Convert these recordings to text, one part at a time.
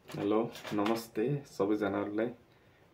Hello नमस्ते सबैजनाहरूलाई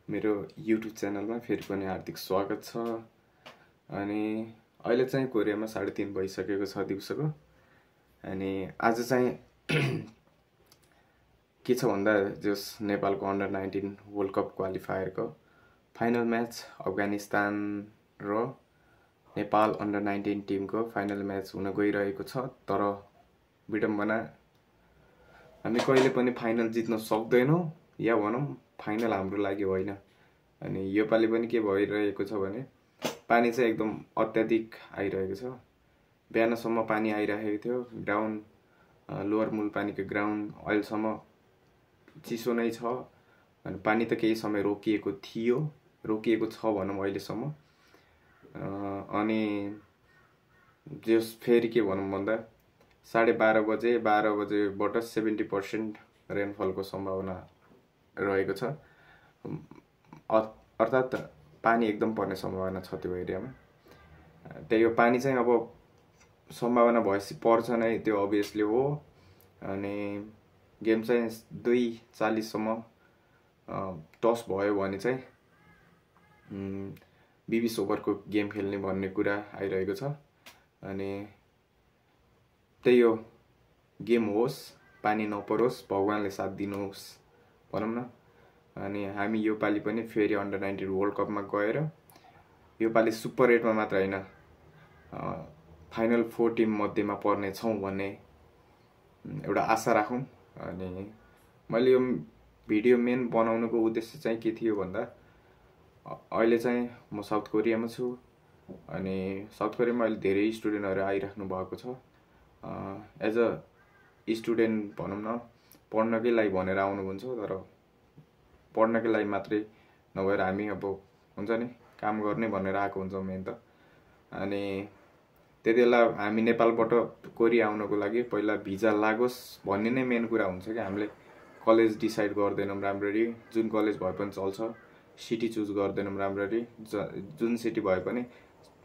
मेरो YouTube च्यानलमा फेरि पनि हार्दिक स्वागत छ। अनि अहिले चाहिँ कोरियामा 3:30 भइसकेको छ दिउँसोको। अनि आज चाहिँ के छ भन्दा जस नेपालको अन्डर-19 वर्ल्ड कप क्वालिफायरको फाइनल म्याच अफगानिस्तान र नेपाल अन्डर-19 टिमको फाइनल म्याच हुन गइरहेको छ। तर विडम्बना हामी कहिले पनि फाइनल जित्न सक्दैनौँ या भनौँ फाइनल हाम्रो लागि होइन। अनि योपालि पनि के भइरहेको छ भने पानी चाहिँ एकदम अत्याधिक आइरहेको छ। बिहानसम्म पानी आइरहेको थियो। लोअर मुलपानीको ग्राउन्ड अहिलेसम्म चिसो नै छ। अनि पानी त केही समय रोकिएको छ भनौँ अहिलेसम्म। अनि जस फेरि के भनौँ भन्दा 12:30 बजे 12 बजेबाट 70% रेनफलको सम्भावना रहेको छ। अर्थात् पानी एकदम पर्ने सम्भावना छ त्यो एरियामा। त्यही हो, पानी चाहिँ अब सम्भावना भएपछि पर्छ नै, त्यो अभियसली हो। अनि गेम चाहिँ 2:40सम्म टस भयो भने चाहिँ 20 ओभरको गेम खेल्ने भन्ने कुरा आइरहेको छ। अनि त्यही हो, गेम होस्, पानी नपरोस्, भगवानले साथ दिनुहोस् भनौँ न। अनि हामी योपालि पनि फेरि अन्डर-19 वर्ल्ड कपमा गएर योपालि सुपर 8मा मात्र होइन फाइनल 4 टिम मध्येमा पर्ने छौँ भन्ने एउटा आशा राखौँ। अनि मैले यो भिडियो मेन बनाउनुको उद्देश्य चाहिँ के थियो भन्दा अहिले चाहिँ म साउथ कोरियामा छु। अनि साउथ कोरियामा अहिले धेरै स्टुडेन्टहरू आइराख्नु भएको छ। एज अ स्टुडेन्ट भनौँ न, पढ्नकै लागि भनेर आउनुहुन्छ। तर पढ्नकै लागि मात्रै नभएर हामी अब हुन्छ नि, काम गर्ने भनेर आएको हुन्छौँ मेन त। अनि त्यति बेला हामी नेपालबाट कोरिया आउनको लागि पहिला भिजा लागोस् भन्ने नै मेन कुरा हुन्छ कि हामीले कलेज डिसाइड गर्दैनौँ राम्ररी। जुन कलेज भए पनि चल्छ, सिटी चुज गर्दैनौँ राम्ररी। जुन सिटी भए पनि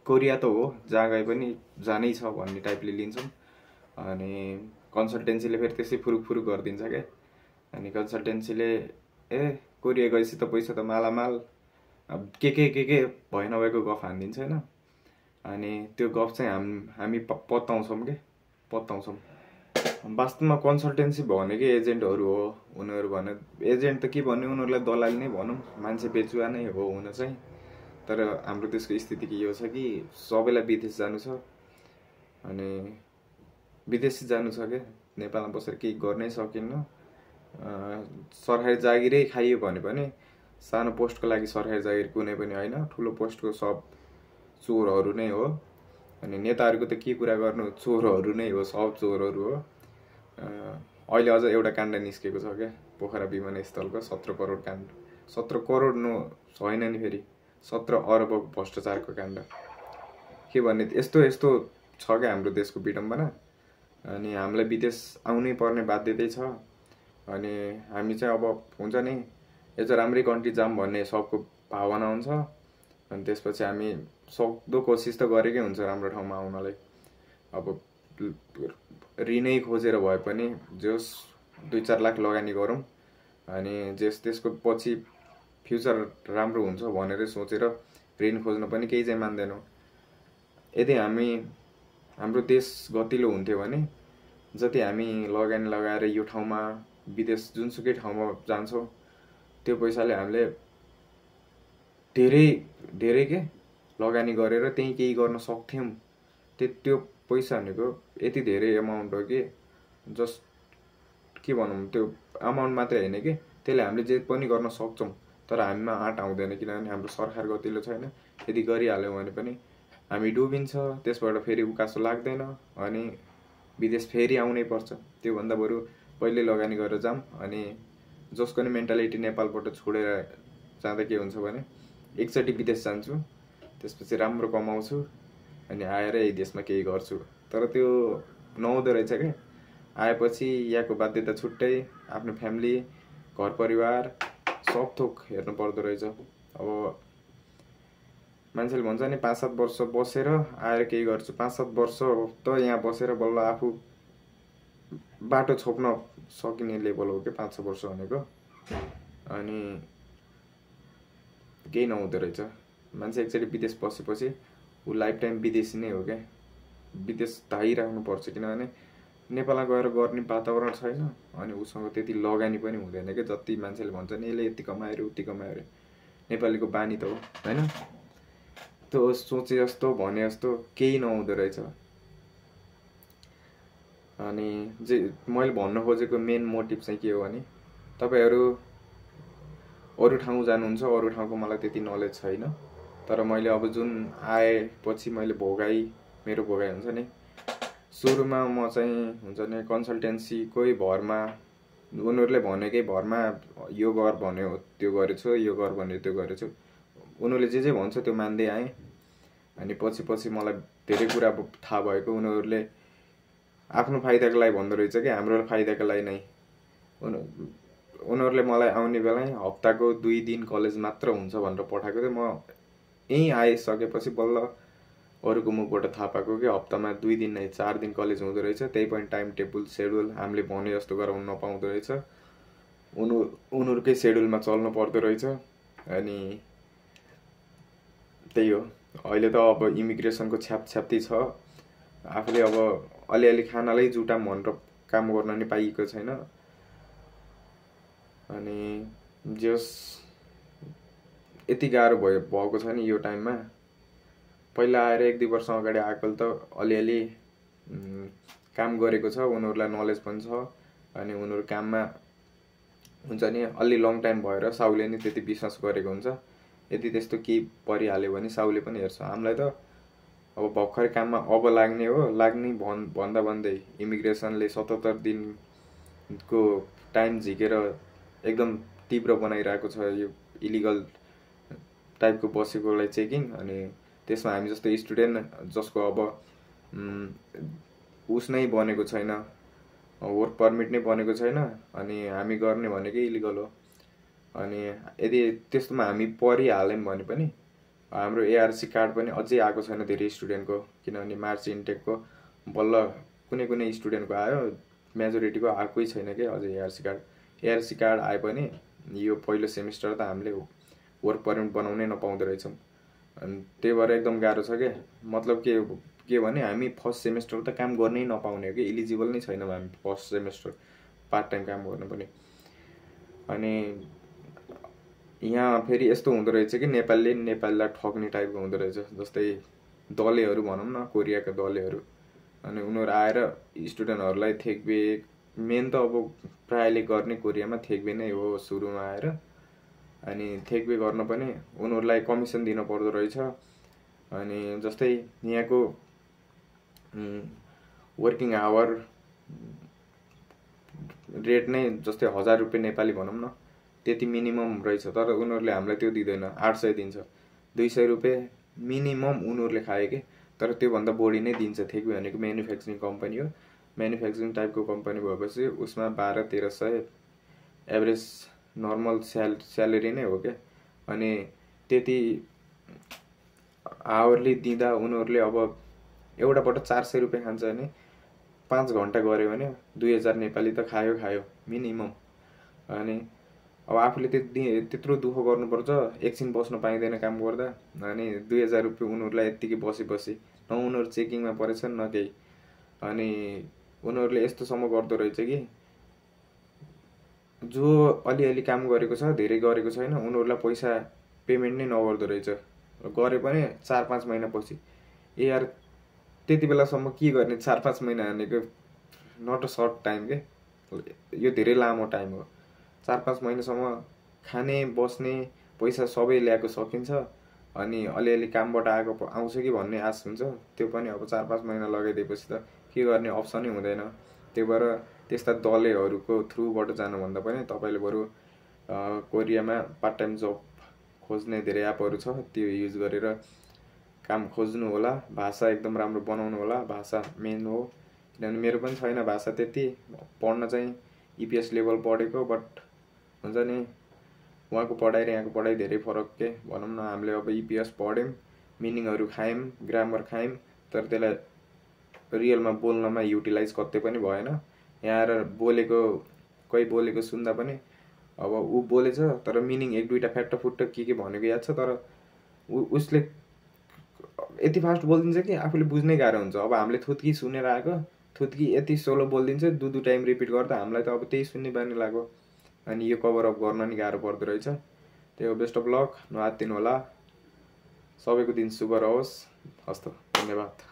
कोरिया त हो, जहाँ गए पनि जानै छ भन्ने टाइपले लिन्छौँ। अनि कन्सल्टेन्सीले फेरि त्यसै फुरुक गरिदिन्छ क्या। अनि कन्सल्टेन्सीले कोरिया गएपछि त पैसा त मालामाल, अब के भए नभएको गफ हानिदिन्छ होइन। अनि त्यो गफ चाहिँ हामी पत्ताउँछौँ। वास्तवमा कन्सल्टेन्सी भनेकै एजेन्टहरू हो। उनीहरू भने एजेन्ट त के भन्ने, उनीहरूलाई दलाली नै भनौँ, मान्छे बेचुवा नै हो हुन चाहिँ। तर हाम्रो देशको स्थिति के हो छ कि सबैलाई विदेश जानु छ। अनि विदेश जानु छ क्या, नेपालमा बसेर केही गर्नै सकिन्न। सरकारी जागिरै खाइयो भने पनि सानो पोस्टको लागि सरकारी जागिर कुनै पनि होइन, ठुलो पोस्टको सब चोरहरू नै हो। अनि नेताहरूको त के कुरा गर्नु, चोरहरू नै हो, सब चोरहरू हो। अहिले अझ एउटा काण्ड निस्केको छ क्या, पोखरा विमानस्थलको 17 करोड काण्ड। 17 करोड छैन नि, फेरि 17 अरबको भ्रष्टाचारको काण्ड। के भन्ने, यस्तो छ क्या हाम्रो देशको विडम्बना। अनि हामीलाई विदेश आउनै पर्ने बाध्यतै छ। अनि हामी चाहिँ अब हुन्छ नि, एज राम्रै कन्ट्री जाऊँ भन्ने सबको भावना हुन्छ। अनि त्यसपछि हामी सक्दो कोसिस त गरेकै हुन्छ राम्रो ठाउँमा आउनलाई। अब ऋणै खोजेर भए पनि जस 2-4 लाख लगानी गरौँ। अनि त्यसको पछि फ्युचर राम्रो हुन्छ भनेर सोचेर ऋण खोज्न पनि केही चाहिँ मान्दैनौँ। यदि हाम्रो देश गतिलो हुन्थ्यो भने जति हामी लगानी लगाएर यो ठाउँमा विदेश जुनसुकै ठाउँमा जान्छौँ, त्यो पैसाले हामीले धेरै के लगानी गरेर त्यहीँ केही गर्न सक्थ्यौँ। त्यो पैसा भनेको यति धेरै एमाउन्ट हो कि जस्ट के भनौँ, त्यो अमाउन्ट मात्रै होइन कि त्यसले हामीले जे पनि गर्न सक्छौँ। तर हामीमा आँट आउँदैन, किनभने हाम्रो सरकार गतिलो छैन। यदि गरिहाल्यौँ भने पनि हामी डुबिन्छ, त्यसबाट फेरि उकासो लाग्दैन। अनि विदेश फेरि आउनै पर्छ। त्योभन्दा बरु पहिले लगानी गरेर जाऊँ। अनि जसको नि मेन्टालिटी नेपालबाट छोडेर जाँदा के हुन्छ भने एकचोटि विदेश जान्छु, त्यसपछि राम्रो कमाउँछु, अनि आएर यही देशमा केही गर्छु। तर त्यो नहुँदो रहेछ क्या। आएपछि यहाँको बाध्यता छुट्टै, आफ्नो फ्यामिली, घर परिवार सब थोक हेर्नु पर्दो रहेछ। अब मान्छेले भन्छ नि 5-7 वर्ष बसेर आएर केही गर्छु। 5-7 वर्ष त यहाँ बसेर बल्ल आफू बाटो छोप्न सकिने लेभल हो कि 5-6 वर्ष भनेको। अनि केही नहुँदो रहेछ। मान्छे एकचोटि विदेश बसेपछि ऊ लाइफ टाइम विदेशी नै हो क्या। विदेश धाइराख्नुपर्छ, किनभने नेपालमा गएर गर्ने वातावरण छैन अनि उसँग त्यति लगानी पनि हुँदैन क्या। जति मान्छेले भन्छ नि यसले यति कमायो उति कमायो अरे, नेपालीको बानी त हो होइन। त्यो सोचे जस्तो भने जस्तो केही नहुँदो रहेछ। अनि जे मैले भन्न खोजेको मेन मोटिभ चाहिँ के हो भने, तपाईहरू अरू ठाउँ जानुहुन्छ, अरू ठाउँको मलाई त्यति नलेज छैन, तर मैले अब जुन आएपछि मैले मेरो भोगाइ हुन्छ नि। सुरुमा म चाहिँ हुन्छ नि कन्सल्टेन्सीकै भरमा, उनीहरूले भनेकै भरमा यो गर भन्यो त्यो गरेछु, यो गर भन्यो त्यो गरेछु, उनीहरूले जे भन्छ त्यो मान्दै आएँ। अनि पछि मलाई धेरै कुरा थाहा भएको, उनीहरूले आफ्नो फाइदाको लागि भन्दो रहेछ कि हाम्रो फाइदाको लागि नै। उनीहरूले मलाई आउने बेला हप्ताको 2 दिन कलेज मात्र हुन्छ भनेर पठाएको थियो। म यहीँ आइसकेपछि बल्ल अरूको मुखबाट थाहा पाएको कि हप्तामा 2 दिन नै 4 दिन कलेज हुँदो रहेछ। त्यही पनि टाइम टेबल सेड्युल हामीले भने जस्तो गराउन नपाउँदो रहेछ, उनीहरूकै सेड्युलमा चल्नु पर्दो रहेछ। अनि त्यही हो। अहिले त अब इमिग्रेसनको छ्यापछ्याप्ती छ, आफूले अब अलिअलि खानालाई जुटाम भनेर काम गर्न नि पाइएको छैन। अनि जस यति गाह्रो भएको छ नि यो टाइममा। पहिला आएर 1-2 वर्ष अगाडि आएको त अलिअलि काम गरेको छ, उनीहरूलाई नलेज पनि छ। अनि उनीहरू काममा हुन्छ नि अलि लङ टाइम भएर साउले नि त्यति विश्वास गरेको हुन्छ। यदि त्यस्तो केही परिहाल्यो भने साउले पनि हेर्छ। हामीलाई त अब भर्खरै काममा अब लाग्ने हो, लाग्ने भन्दा भन्दै इमिग्रेसनले 77 दिनको टाइम झिकेर एकदम तीव्र बनाइरहेको छ यो इलिगल टाइपको बसेकोलाई चेकिङ। अनि त्यसमा हामी जस्तो स्टुडेन्ट जसको अब उस नै बनेको छैन, वर्क पर्मिट नै बनेको छैन, अनि हामी गर्ने भनेकै इलिगल हो। अनि यदि त्यस्तोमा हामी परिहाल्यौँ भने पनि हाम्रो एआरसी कार्ड पनि अझै आएको छैन धेरै स्टुडेन्टको, किनभने मार्च इन्टेकको बल्ल कुनै स्टुडेन्टको आयो, मेजोरिटीको आएकै छैन क्या अझै एआरसी कार्ड आए पनि यो पहिलो सेमिस्टर त हामीले वर्क पर्मिट बनाउनै नपाउँदो रहेछौँ। अनि त्यही भएर एकदम गाह्रो छ क्या। मतलब के भने हामी फर्स्ट सेमिस्टर त काम गर्नै नपाउने हो कि, इलिजिबल नै छैनौँ हामी फर्स्ट सेमिस्टर पार्ट टाइम काम गर्न पनि। अनि यहाँ फेरि यस्तो हुँदो रहेछ कि नेपालीलाई ठग्ने टाइपको हुँदो रहेछ। जस्तै दलेहरू भनौँ न, कोरियाका दलेहरू, अनि उनीहरू आएर स्टुडेन्टहरूलाई थेक्बे, मेन त अब प्रायले गर्ने कोरियामा थेक्बे नै हो सुरुमा आएर। अनि थेक्बे गर्न पनि उनीहरूलाई कमिसन दिन पर्दो रहेछ। अनि जस्तै यहाँको वर्किङ आवर रेट नै जस्तै 1000 रुपियाँ नेपाली भनौँ न, त्यति मिनिमम रहेछ। तर उनीहरूले हामीलाई त्यो दिँदैन, 800 दिन्छ। 200 रुपियाँ मिनिमम उनीहरूले खायो कि, तर त्योभन्दा बढी नै दिन्छ। थेक्बे भनेको म्यानुफ्याक्चरिङ कम्पनी हो, म्यानुफ्याक्चरिङ टाइपको कम्पनी भएपछि उसमा 1200-1300 एभरेज नर्मल स्यालेरी नै हो क्या। अनि त्यति आवरली दिँदा उनीहरूले अब एउटाबाट 400 रुपियाँ खान्छ भने 5 घन्टा गऱ्यो भने 2000 नेपाली त खायो मिनिमम। अनि अब आफूले त्यत्रो दुःख गर्नुपर्छ, एकछिन बस्न पाइँदैन काम गर्दा। अनि 2000 रुपियाँ उनीहरूलाई यत्तिकै बसी न उनीहरू चेकिङमा परेछन् न केही। अनि उनीहरूले यस्तोसम्म गर्दो रहेछ कि जो अलिअलि काम गरेको छ, धेरै गरेको छैन, उनीहरूलाई पैसा पेमेन्ट नै नगर्दो रहेछ। गरे पनि 4-5 महिनापछि। यार त्यति बेलासम्म के गर्ने? 4-5 महिना भनेको नट अ सर्ट टाइम के, यो धेरै लामो टाइम हो। 4-5 महिनासम्म खाने बस्ने पैसा सबै ल्याएको सकिन्छ। अनि अलिअलि कामबाट आउँछ कि भन्ने आश हुन्छ, त्यो पनि अब 4-5 महिना लगाइदिएपछि त के गर्ने अप्सनै हुँदैन। त्यही भएर त्यस्ता दलेहरूको थ्रुबाट जानुभन्दा पनि तपाईँले बरु कोरियामा पार्ट टाइम जब खोज्ने धेरै एपहरू छ, त्यो युज गरेर काम खोज्नु होला। भाषा एकदम राम्रो बनाउनु होला, भाषा मेन हो। किनभने मेरो पनि छैन भाषा त्यति, पढ्न चाहिँ इपिएस लेभल पढेको, बट हुन्छ नि उहाँको पढाइ र यहाँको पढाइ धेरै फरक के। भनौँ न हामीले अब इपिएस पढ्यौँ, मिनिङहरू खायौँ, ग्रामर खायौँ, तर त्यसलाई रियलमा बोल्नमा युटिलाइज कतै पनि भएन। यहाँ आएर बोलेको कोही बोलेको सुन्दा पनि अब ऊ बोलेछ तर मिनिङ एक दुईवटा फ्याट्टफुट्ट के भनेको याद छ, तर उसले यति फास्ट बोलिदिन्छ कि आफूले बुझ्नै गाह्रो हुन्छ। अब हामीले थुत्की सुनेर आएको, थुत्की यति सोलो बोलिदिन्छ, दु टाइम रिपिट गर्दा हामीलाई त अब त्यही सुन्ने बानी लाग्यो। अनि यो कभर अप गर्न नि गाह्रो पर्दो रहेछ। त्यही हो, बेस्ट अफ लक, नआत्तिनु होला। सबैको दिन शुभ रहोस्। हस्त, धन्यवाद।